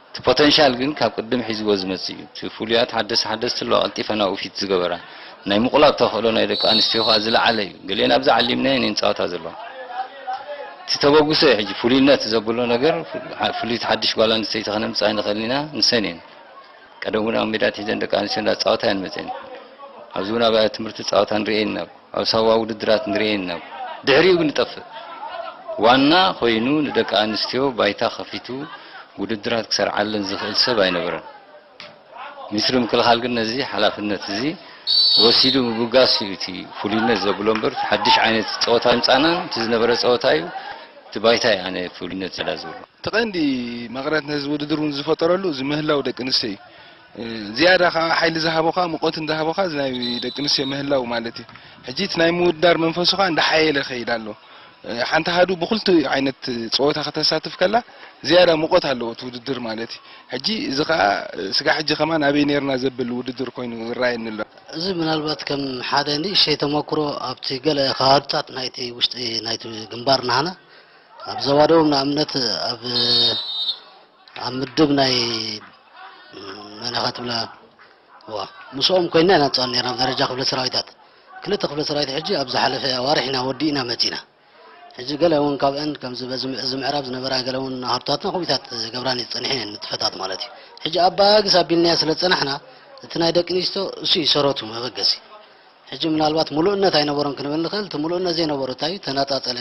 እቲ ፖተንሻል ግን ካብ ቅድም ሒዝዎ ዝመጽእ እዩ። እቲ ፍሉያት ሓደስቲ ሓደስቲ ኣለዋ፣ ቀልጢፈን ኣብኡ ፊት ዝገበራ። ናይ ምቑላብ ተኽእሎ ናይ ደቂ ኣንስትዮ ከኣ ዝለዓለ እዩ። ገሊአን ኣብዚ ዓሊምናየን እየን ጻወታ ዘለዋ። እቲ ተበግሶ እዩ ሕጂ ፍሉይነት ዘብሎ ነገር፣ ፍሉይቲ ሓድሽ ጓል ኣንስተይቲ ከነምጽእ ኣይንኽእልን ኢና፣ ንሰን እየን። ቀደም እውን ኣብ ሜዳ ኣትሒዘን ደቂ ኣንስትዮ እንዳተጻወታ እየን መጺአን። ኣብዚ እውን ኣብ ትምህርቲ ጻወታ ንርእየን ኢና፣ ኣብ ሳዋ ውድድራት ንርእየን ኢና። ድሕሪኡ ግን ንጠፍእ። ዋና ኮይኑ ንደቂ ኣንስትዮ ባይታ ከፊቱ ውድድራት ክሰርዓለን ዝኽእል ሰብ ኣይነበረን። ሚኒስትሪ ምክልኻል ግን ነዚ ሓላፍነት እዚ ወሲዱ ምብጋስ እዩ እቲ ፍሉይነት ዘብሎ እምበር፣ ሓድሽ ዓይነት ፀወታ ምፃና፣ እቲ ዝነበረ ፀወታ እዩ፣ እቲ ባይታ እዩ ኣነ ፍሉይነት ዝላ ዝብሎ። እቲ ቀንዲ መቕረት ነዚ ውድድር እውን ዝፈጠረሉ እዚ ምህላው ደቂ ኣንስትዮ እዩ። ዝያዳ ከዓ ሓይሊ ዝሃቦ ከዓ፣ ሙቐት እንዳሃቦ ከዓ፣ እዚ ናይ ደቂ ኣንስትዮ ምህላው ማለት እዩ። ሕጂ እቲ ናይ ምውድዳር መንፈሱ ከዓ እንዳሓየለ ይኸይድ ኣሎ። ሓንቲ ሃዱ ብክልቲኡ ዓይነት ፀወታ ከተሳትፍ ከላ፣ ዝያዳ ሙቐት ኣለዎ እቲ ውድድር ማለት እዩ። ሕጂ እዚ ከዓ ስጋ ሕጂ ከማን ኣበይ ነርና ዘብል ውድድር ኮይኑ ይረኣየኒ ኣሎ። እዚ ምናልባት ከም ሓደ ንእሽተይ ተመክሮ ኣብቲ ገለ ከባብታት ናይቲ ውሽጢ ናይቲ ግንባር ናህና ኣብ ዞባ ደቡብ ንኣብነት ኣብ ኣብ ምድብ ናይ መን ኢኻ ትብላ? ዋ፣ ምስኦም ኮይና ኢና ንፃወት ነርና ኣብ ደረጃ ክፍለ ሰራዊታት። ክልተ ክፍለ ሰራዊት ሕጂ ኣብ ዝሓለፈ ኣዋርሕ ኢና ወዲእና መፂና። ሕጂ ገለ እውን ካብአን ከምዚ በዚ ምዕ- እዚ ምዕራብ ዝነበራ ገለ እውን ሃርቷትና ከምኡታት ገብራን ፀኒሐን እየን ንጥፈታት ማለት እዩ። ሕጂ ኣባግስ ኣቢልናያ ስለ ዝፀናሕና እቲ ናይ ደቂ ኣንስትዮ እሱ እዩ ሰረቱ መበገሲ። ሕጂ ምናልባት ምሉእነት ኣይነበሮን ክንብል ንኽእል። እቲ ምሉእነት ዘይነበሮ እንታይ እዩ? ተነጻጸለ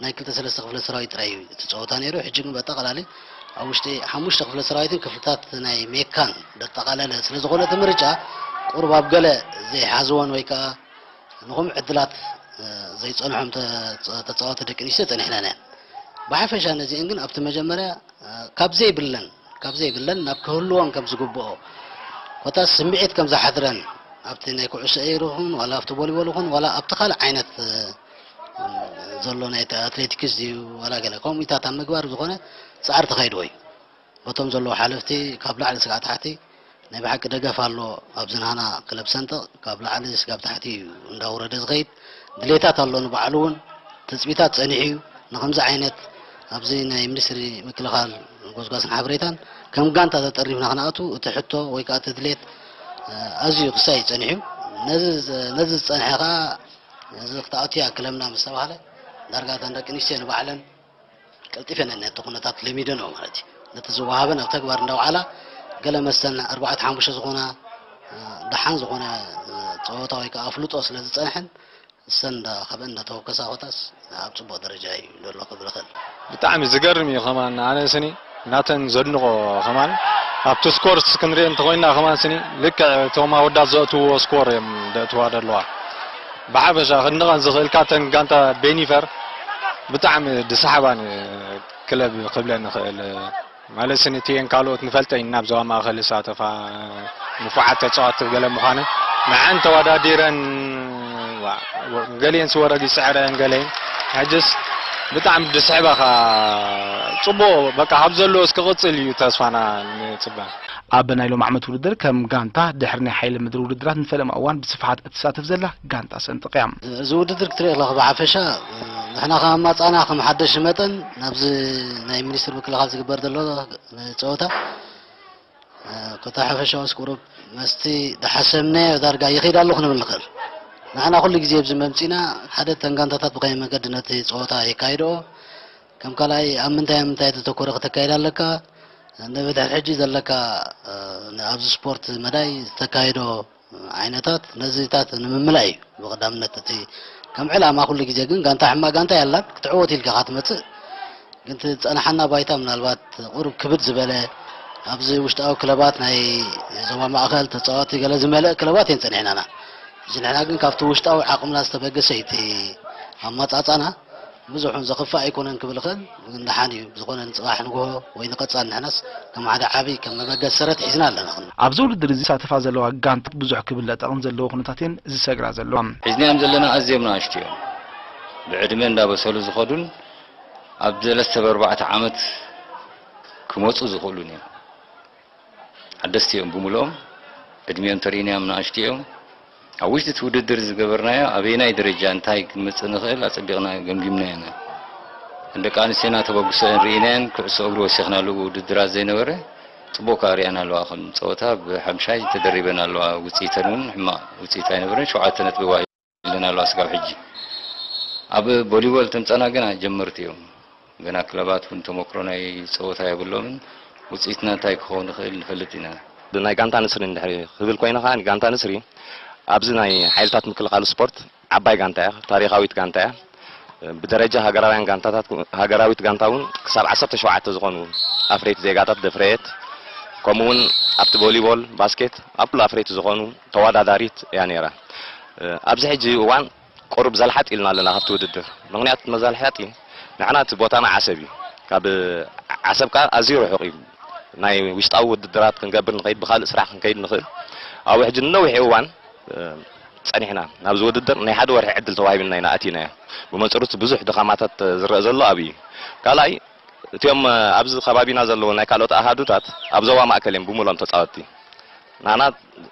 ናይ ክልተ ሰለስተ ክፍለ ሰራዊት ጥራይ እዩ እቲ ጸወታ ነይሩ። ሕጂ ግን በጠቓላሊ ኣብ ውሽጢ ሓሙሽተ ክፍለ ሰራዊትን ክፍልታት ናይ ሜካን ዘጠቓለለ ስለ ዝኾነ እቲ ምርጫ ቁሩብ ኣብ ገለ ዘይሓዝወን ወይ ከኣ ንኹም ዕድላት ዘይጸንሖም ተጻወቲ ደቂ ኣንስትዮ ጸኒሕናን እየን። ብሓፈሻ ነዚአን ግን ኣብቲ መጀመርያ ካብ ዘይብለን ካብ ዘይብለን ናብ ክህልወን ከም ዝግብኦ ኮታስ ስምዒት ከም ዝሓድረን ኣብቲ ናይ ኩዕሶ ይኹን ዋላ ኣብቲ ቮሊቦል ይኹን ዋላ ኣብቲ ካልእ ዓይነት ዘሎ ናይ ኣትሌቲክስ ድዩ ዋላ ገለ ከምኡታት ኣብ ምግባር ዝኾነ ፃዕሪ ተኻይድዎ እዩ። በቶም ዘለዉ ሓለፍቲ ካብ ላዕሊ ስጋዕ ታሕቲ ናይ ብሓቂ ደገፍ ኣሎ። ኣብዚ ናህና ክለብ ሰንጥቕ ካብ ላዕሊ ስጋብ ታሕቲ እዩ እንዳወረደ ዝኸይድ። ድሌታት ኣሎ ንባዕሉ እውን ትፅቢታት ፀኒሑ እዩ። ንከምዚ ዓይነት ኣብዚ ናይ ሚኒስትሪ ምክልኻል ጎስጓስን ሓበሬታን ከም ጋንታ ተጠሪፍና ክነኣቱ እቲ ሕቶ ወይ ከዓ እቲ ድሌት ኣዝዩ ክሳይ እዩ ፀኒሑ እዩ። ነዚ ዝፀንሐ ከዓ እዚ ክትኣቱ እያ ክለብና ምስ ተባህለ ዳርጋ እተን ደቂ ኣንስትዮ ንባዕለን ቀልጢፈን ነቲ ኩነታት ለሚደንኦ ማለት እዩ። ነቲ ዝወሃበን ኣብ ተግባር እንዳውዓላ ገለ መስተን ኣርባዕተ ሓሙሽተ ዝኾና ደሓን ዝኾነ ፀወታ ወይ ከዓ ኣፍልጦ ስለ ዝፀንሐን እሰን እንዳ- ካብአን እንዳተወከሳ ኮታስ ኣብ ፅቡቅ ደረጃ እዩ ዘሎ ክብል እኽእል። ብጣዕሚ ዝገርም እዩ ከማን ኣነ ስኒ ናተን ዘድንቆ ከማን ኣብቲ ስኮር ክንሪኦ እንተኮይና ከማን ስኒ ልክዕ እቶም ኣወዳት ዘእትዎ ስኮር እዮም ዘእትዋ ዘለዋ። ብሓፈሻ ክንድቐን ዝኽእል ካብተን ጋንታ ቤኒፈር ብጣዕሚ ድሰሓባን ክለብ ክብለን ንኽእል። ማለት ስኒ እቲኤን ካልኦት ንፈልጠ ኢና ኣብ ዞባ ማእኸል ዝሳተፋ ንፉዓት ተፃወቲ ገለ ምዃነን ንዓን ተወዳዲረን ገሊአን ስወረግ ይፅዕረን ገሊአን ሕጅስ ብጣዕሚ ድስሕበኻ ፅቡቕ በቃ ካብ ዘለዎ እስክቕፅል እዩ ተስፋና ንፅበ። ኣብ ናይ ሎም ዓመት ውድድር ከም ጋንታ ድሕሪ ናይ ሓይሊ ምድሪ ውድድራት ንፈለማ እዋን ብስፍሓት እትሳተፍ ዘላ ጋንታ ሰንጥቕ እያ። እዚ ውድድር ክትርኢ ከለኻ ብሓፈሻ ንሕና ከም ኣማፃና ከም ሓደሽ መጠን ናብዚ ናይ ሚኒስትር ምክልኻል ዝግበር ዘሎ ፀወታ ኮታ ሓፈሻውስ ቁሩብ መስቲ ዝሓሰብናዮ ዳርጋ ይኸይድ ኣሎ ክንብል ንኽእል። ንሕና ኩሉ ግዜ ኣብዚ መምፂና ሓደ ተን ጋንታታት ብኸመይ መገዲ ነቲ ፀወታ የካይድኦ ከም ካልኣይ ኣብ ምንታይ ኣብ ምንታይ ተተኮረ ክተካይድ ኣለካ እንደ ብድሕሪ ሕጂ ዘለካ ኣብዚ ስፖርት መዳይ ዝተካየዶ ዓይነታት ነዚታት ንምምላእ እዩ ብቐዳምነት እቲ ከም ዕላማ ኩሉ ግዜ ግን ጋንታ ሕማቕ ጋንታ ያላን ክትዕወት ኢልካ ካትመፅእ ግን እቲ ዝፀናሓና ባይታ ምናልባት ቁሩብ ክብድ ዝበለ ኣብዚ ውሽጣዊ ክለባት ናይ ዞባ ማእኸል ተፃዋቲ ገለ ዝመልእ ክለባት እየን ፀኒሕናና እዚ ንሕና ግን ካብቲ ውሽጣዊ ዓቕምና ዝተበገሰ እዩ እቲ ኣማፃፃና ብዙሕ እውን ዘኽፍእ ኣይኮነን ክብል እኽእል ግን ደሓን እዩ ብዝኾነ ንፅባሕ ንግሆ ወይ ንቐፃል ንሕናስ ከም ሓደ ዓብይ ከም መበገሲ ሰረት ሒዝና ኣለና ኣብዚ ውድድር እዚ ዝሳተፋ ዘለዋ ጋንታት ብዙሕ ክብል ለጠቕን ዘለዎ ኩነታት እየን ዝሰግራ ዘለዋ ሒዝናዮም ዘለና ኣዝዮም ንኣሽቱ እዮም ብዕድመ እንዳበሰሉ ዝኸዱን ኣብ ሰለስተ ኣርባዕተ ዓመት ክመፁ ዝኽእሉን እዮም ሓደስቲ እዮም ብምልኦም ዕድሚኦም ተርእናዮም ንኣሽቱ እዮም ኣብ ውሽጢ እቲ ውድድር ዝገበርናዮ ኣበየናይ ደረጃ እንታይ ክንመፅእ ንኽእል ኣፀቢቕና ገምጊምና ኢና ንደቂ ኣንስትዮና ተበግሶአን ርኢናየን ኩዕሶ እግሪ ወሲኽናሉ ውድድራት ዘይነበረ ፅቡቅ ከዓ ሪኣና ኣለዋ ከም ፀወታ ብሓምሻይ ተደሪበን ኣለዋ ውፅኢተን እውን ሕማቅ ውፅኢት ኣይነበረን ሸውዓተ ነጥቢ ዋሂ ኣለና ኣለዋ ስጋብ ሕጂ ኣብ ቮሊቦል ተምፀና ገና ጀመርቲ እዮም ገና ክለባት እውን ተመክሮ ናይ ፀወታ የብሎምን ውፅኢትና እንታይ ክኸውን ይኽእል ንፈልጥ ኢና ናይ ጋንታ ንስሪ እንድሕሪ ክብል ኮይነ ከዓ ጋንታ ንስሪ ኣብዚ ናይ ሓይልታት ምክልኻል ስፖርት ዓባይ ጋንታ እያ ታሪኻዊት ጋንታ እያ ብደረጃ ሃገራውያን ጋንታታት፣ ሃገራዊት ጋንታ እውን ክሳብ ዓሰርተ ሸውዓተ ዝኾኑ ኣፍረይቲ ዜጋታት ዘፍረየት፣ ከምኡ እውን ኣብቲ ቮሊቦል፣ ባስኬት፣ ኣብ ኩሉ ኣፍረይቲ ዝኾኑ ተወዳዳሪት እያ ነይራ። ኣብዚ ሕጂ እዋን ቁሩብ ዘልሓጥ ኢልና ኣለና ካብቲ ውድድር። ምኽንያቱ መዘልሓጢ ንሕና እቲ ቦታና ዓሰብ እዩ። ካብ ዓሰብ ከኣ ኣዝዩ ርሑቕ እዩ። ናይ ውሽጣዊ ውድድራት ክንገብር ንኸይድ፣ ብኻልእ ስራሕ ክንከይድ ንኽእል። ኣብኡ ሕጂ ንነዊሕ እዋን ጸኒሕና ናብዚ ውድድር ናይ ሓደ ወርሒ ዕድል ተዋሂብና ኢና ኣቲናዮ። ብመሰረቱ ብዙሕ ድኻማታት ዝረአ ዘሎ ኣብኡ እዩ። ካልኣይ እቲኦም ኣብዚ ከባቢና ዘለዉ ናይ ካልኦት ኣሃዱታት ኣብ ዞባ ማእከል እዮም ብምሎም ተጻወትቲ። ንሕና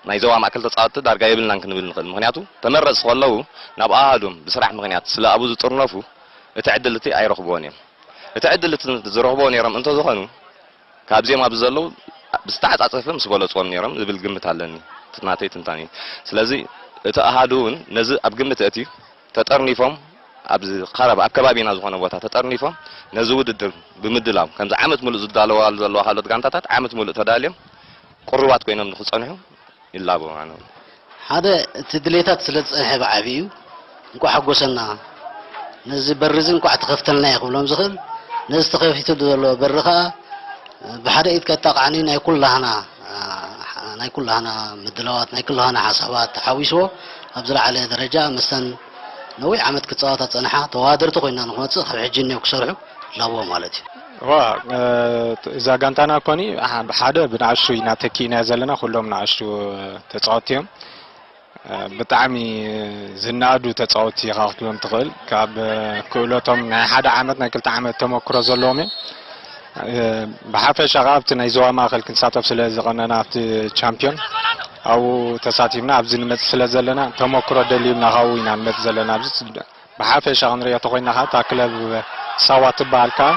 ናይ ዞባ ማእከል ተጻወትቲ ዳርጋ የብልናን ክንብል ንኽእል። ምኽንያቱ ተመረጽቲ ከለዉ ናብ ኣሃዱም ብስራሕ ምኽንያት ስለ ኣብኡ ዝጥርነፉ እቲ ዕድል እቲ ኣይረኽብዎን እዮም። እቲ ዕድል እቲ ዝረኽብዎ ነይሮም እንተዝኾኑ ካብዚኦም ኣብዚ ዘለዉ ብዝተዓጻጸፈ ምስ በለጽዎም ነይሮም ዝብል ግምት ኣለኒ። እቲ ናተይ ትንታኔ። ስለዚ እቲ ኣሃዱ እውን ነዚ ኣብ ግምት ኣእትዩ ተጠርኒፎም ኣብዚ ኸረብ ኣብ ከባቢና ዝኾነ ቦታ ተጠርኒፎም ነዚ ውድድር ብምድላው ከምዚ ዓመት ሙሉእ ዝዳለዋሉ ዘለዋ ካልኦት ጋንታታት ዓመት ሙሉእ ተዳልዮም ቅሩባት ኮይኖም ንክጸንሑ ይላቦ ማለት ነው። ሓደ እቲ ድሌታት ስለ ዝጸንሐ ብዓቢኡ እንኳዕ ሓጎሰና፣ ነዚ በሪ እዚ እንኳዕ ትኸፍተልና እየ ክብሎም ዝኽእል። ነዚ ተኸፊቱ ዘሎ በሪ ኸኣ ብሓደ ኢድ ከጣቕዓኒ ናይ ኩላህና ናይ ኩላህና ምድላዋት ናይ ኩላህና ሓሳባት ተሓዊስዎ ኣብ ዝለዓለ ደረጃ መስተን ነዊሕ ዓመት ክጻወታ ዝጸንሓ ተወዳደርቲ ኮይና ንክመጽእ ካብ ሕጂ እኒኦ ክሰርሑ ኣለዎ ማለት እዩ። ዋ እዛ ጋንታና ኮኒ ብሓደ ብንኣሽቱ ኢና ተኪእና ዘለና ኩሎም ንኣሽቱ ተጻወትቲ እዮም። ብጣዕሚ ዝነኣዱ ተጻወትቲ ኢኻ ክትብሎም ትኽእል። ካብ ክእለቶም ናይ ሓደ ዓመት ናይ ክልተ ዓመት ተመክሮ ዘለዎም እዮም። ብሓፈሻ ከዓ ኣብቲ ናይ ዞባ ማእኸል ክንሳተፍ ስለ ዝቐነና ኣብቲ ቻምፒዮን ኣብኡ ተሳቲፍና ኣብዚ ንመጽእ ስለ ዘለና ተመክሮ ደልዩና ካብኡ ኢና ንመጽእ ዘለና። ኣብዚ ብሓፈሻ ክንሪኦ ተኮይና ከዓ እታ ክለብ ሳዋ ትበሃል ከዓ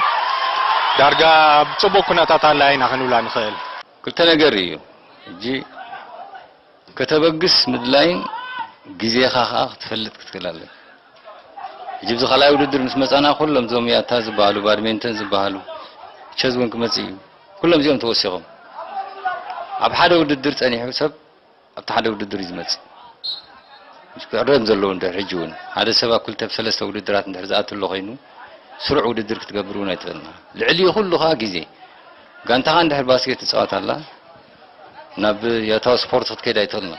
ዳርጋ ኣብ ጽቡቅ ኩነታት ኣላ ኢና ክንብላ ንኽእል። ክልተ ነገር እዩ። ሕጂ ከተበግስ ምድላይን ግዜኻ ከዓ ክትፈልጥ ክትክእል ኣለካ። ሕጂ ኣብዚ ካልኣይ ውድድር ምስ መጻና ኩሎም እዞም ያታ ዝበሃሉ፣ ባድሜንተን ዝበሃሉ፣ ቸዝ እውን ክመጽእ እዩ። ኩሎም እዚኦም ተወሲኾም ኣብ ሓደ ውድድር ጸኒሑ ሰብ ኣብቲ ሓደ ውድድር እዩ ዝመጽእ። ክዕረም ዘለዎ እንድሕር ሕጂ እውን ሓደ ሰብ ኣብ ክልተ ሰለስተ ውድድራት እንድሕር ዝኣቱ ኣሎ ኮይኑ ስሩዕ ውድድር ክትገብር እውን ኣይትኽእልና። ልዕሊኡ ኩሉ ከዓ ግዜ ጋንታኻ እንድሕር ባስኬት ትጻወት ኣላ ናብ ያታዊ ስፖርት ክትከይድ ኣይትኽእልና።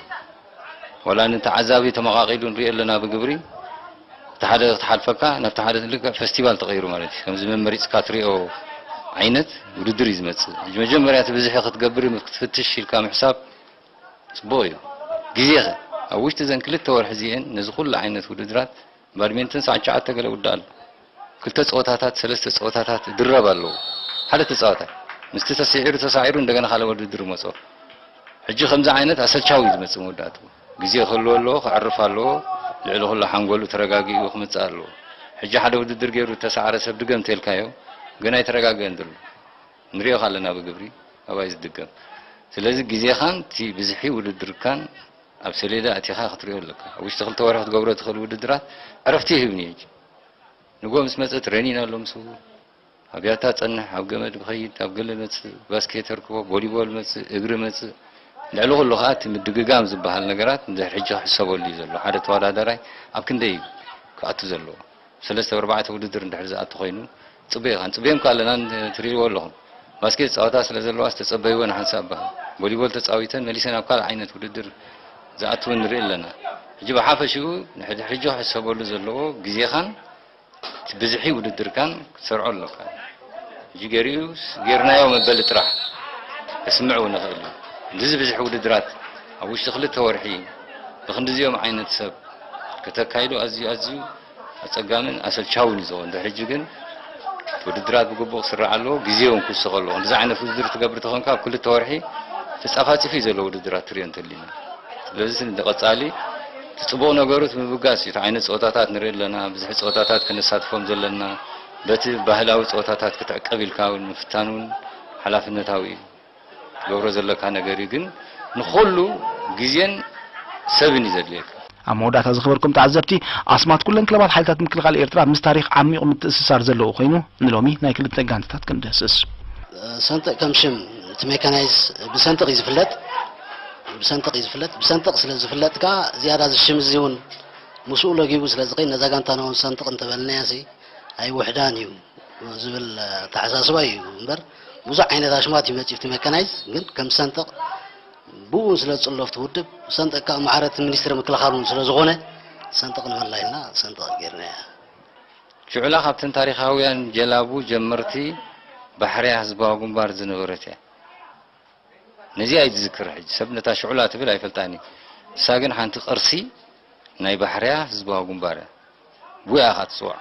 ወላ ንተዓዛቢ ተመቓቒሉ ንሪኦ ኣለና ብግብሪ እቲ ሓደ ክትሓልፈካ ናብቲ ሓደ ልክዕ ፈስቲቫል ተቐይሩ ማለት እዩ። ከምዚ መመሪፅካ ትሪኦ ዓይነት ውድድር እዩ ዝመፅእ። ሕጂ መጀመርያ እቲ ብዝሒ ክትገብር ክትፍትሽ ኢልካ ምሕሳብ ፅቡቕ እዩ። ግዜኸ ኣብ ውሽጢ ዘን ክልተ ወርሒ እዚአን ነዚ ኩሉ ዓይነት ውድድራት ባድሜንተን ሰዓት ትሽዓተ ገለ ውዳእ ኣሎ። ክልተ ፀወታታት ሰለስተ ፀወታታት ድረብ ኣለዎ። ሓደ ተፃዋታይ ምስቲ ተስዒሩ ተሳዒሩ እንደገና ካልእ ውድድር ይመፅኦ። ሕጂ ከምዚ ዓይነት ኣሰልቻዊ እዩ ዝመፅእ መወዳእትኡ። ግዜ ክህልዎ ኣለዎ፣ ክዕርፍ ኣለዎ፣ ልዕሊ ኩሉ ሓንጎሉ ተረጋጊኡ ክመፅእ ኣለዎ። ሕጂ ሓደ ውድድር ገይሩ ዝተሳዕረ ሰብ ድገም እንተልካዮ ገና ኣይተረጋገአን ዘሎ። ንሪኦ ኣለና ብግብሪ ኣባይ ዝድገም። ስለዚ ግዜኻን እቲ ብዝሒ ውድድርካን ኣብ ሰሌዳ ኣቲኻ ክትሪኦ ኣለካ። ኣብ ውሽጢ ክልተ ወርሒ ክትገብሮ ትኽእል ውድድራት ዕረፍቲ ይህብኒ ሕጂ። ንጎ ምስ መፀ ትሬኒን ኣሎ ምስኡ ኣብያታ ጸንሕ፣ ኣብ ገመድ ብኸይድ፣ ኣብ ገለ መጽእ፣ ባስኬት ርክቦ፣ ቮሊቦል መጽእ፣ እግሪ መጽእ። ልዕሊ ኩሉ ከኣ እቲ ምድግጋም ዝበሃል ነገራት እንድሕር ሕጂ ክሕሰበሉ እዩ ዘሎ። ሓደ ተወዳዳራይ ኣብ ክንደይ እዩ ክኣቱ ዘለዎ? ሰለስተ ኣርባዕተ ውድድር እንድሕር ዝኣቱ ኮይኑ ጽቡቕ ኢኻን ጽቡዮም ከኣ ኣለናን ትርእይዎ ኣለኹም። ባስኬት ጸወታ ስለ ዘለዋ ዝተጸበይወን ሓንሳብ በሃል። ቮሊቦል ተጻዊተን መሊሰን ኣብ ካልእ ዓይነት ውድድር ዝኣትውን ንርኢ ኣለና። ሕጂ ብሓፈሽኡ ንሕድሕር ሕጂ ክሕሰበሉ ዘለዎ ግዜኻን እቲ ብዝሒ ውድድርካን ክትሰርዖ ኣለካ። ሕጂ ገሪኡ ጌርናዮ መበሊ ጥራሕ ከስምዕ እውን ይኽእል እዩ። እንደዚ ብዝሒ ውድድራት ኣብ ውሽጢ ክልተ ወርሒ ብክንድዚኦም ዓይነት ሰብ ከተካይዶ ኣዝዩ ኣዝዩ ኣጸጋምን ኣሰልቻውን እዩ ዝኸውን። ድሕሪ ሕጂ ግን ውድድራት ብግቡእ ክስራዕ ኣለዎ፣ ግዜ እውን ክውስኽ ኣለዎ። እንደዚ ዓይነት ውድድር ትገብር ተኾንካ ኣብ ክልተ ወርሒ ተጻፋጺፉ እዩ ዘሎ ውድድራት ትሪኦ እንተሊና። ስለዚ ንቐጻሊ እቲ ጽቡቕ ነገሩ እቲ ምብጋስ እዩ። እቲ ዓይነት ጸወታታት ንርኢ ኣለና፣ ብዝሒ ጸወታታት ከነሳትፎም ዘለና፣ በቲ ባህላዊ ጸወታታት ክትዕቀብ ኢልካ እውን ምፍታን እውን ሓላፍነታዊ እዩ። ትገብሮ ዘለካ ነገር እዩ፣ ግን ንኹሉ ግዜን ሰብን እዩ ዘድልየካ። ኣብ መወዳእታ ዝኸበርኩም ተዓዘብቲ፣ ኣስማት ኩለን ክለባት ሓይልታት ምክልኻል ኤርትራ ምስ ታሪኽ ዓሚቑ ምትእስሳር ዘለዎ ኮይኑ፣ ንሎሚ ናይ ክልተ ጋንታታት ክንድህስስ። ሰንጥቕ ከም ሽም እቲ ሜካናይዝ ብሰንጥቕ እዩ ዝፍለጥ። ብሰንጥቕ እዩ ዝፍለጥ። ብሰንጥቕ ስለ ዝፍለጥ ከኣ ዝያዳ እዚ ሽም እዚ እውን ምስኡ ለጊቡ ስለ ዝኸይድ ነዛ ጋንታ ንሰንጥቕ እንተበልናያ ሲ ኣይውሕዳን እዩ ዝብል ኣተሓሳስባ እዩ እምበር ብዙሕ ዓይነት ኣሽማት እዩ መፂኡ እቲ መካናይዝ ግን ከም ሰንጥቕ ብኡ ስለ ዝፅለፍቲ ውድብ ሰንጥቕ ከዓ ማዕረቲ ሚኒስትሪ ምክልኻል እውን ስለ ዝኾነ ሰንጥቕ ንበላ ኢልና ሰንጥቕ ጌርናያ። ሽዑላ ካብተን ታሪኻውያን ጀላቡ ጀመርቲ ባሕርያ ህዝባዊ ግንባር ዝነበረት እያ። ነዚኣ እዩ ዝዝክር። ሕጂ ሰብ ነታ ሽዑላ ትብል ኣይፈልጣን እዩ። እሳ ግን ሓንቲ ቅርሲ ናይ ባሕርያ ህዝባዊ ግንባር እያ። ብኡ እያ ትፅዋዕ።